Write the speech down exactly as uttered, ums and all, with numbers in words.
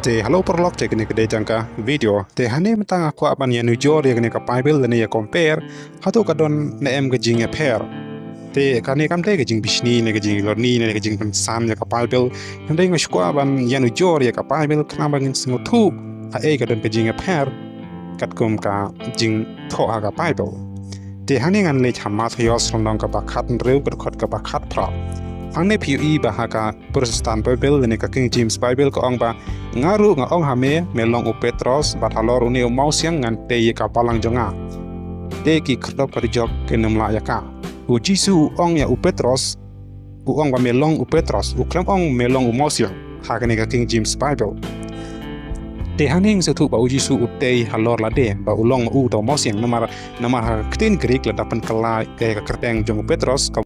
Te hello paralok, te kane ka dei tang ka video. Te hangne mynta nga kwah ban ïanujor ïa kane ka Bible lane ïa compare, hato ka don ne em ka jingïapher. Te kane kam dei ka jingbishni ne ka jinglorni ne ka jingpynsan ïa ka Bible. Hynrei nga shu kwah ban ïanujor ïa ka Bible khnang ba ngin sngewthuh haei ka don ka jingïapher katkum ka jingthoh ha ka Bible. Te hangne ngan leit ha Mathaios lynnong kaba khathynriew, ka dkhot kaba khatphra. Hangne phi ïohi ba ha ka Protestant Bible lane ka King James Bible ka ong ba, "Nga ruh nga ong ha me, me long u Petros, bad halor une u mawsiang ngan tei ïa ka balang jong nga. Te ki khyrdop ka dujok kin ym lah ïa ka." U Jisu u ong ïa u Petros, u ong ba me long u Petros, u khlem ong me long u mawsiang ha kane ka King James Bible. Te hangne ngi sngewthuh ba u Jisu u tei halor lade ba u long ma u uta u mawsiang, namar, namar ha ka ktien Greek lada pynkylla ïa ka kyrteng jong u Petros ka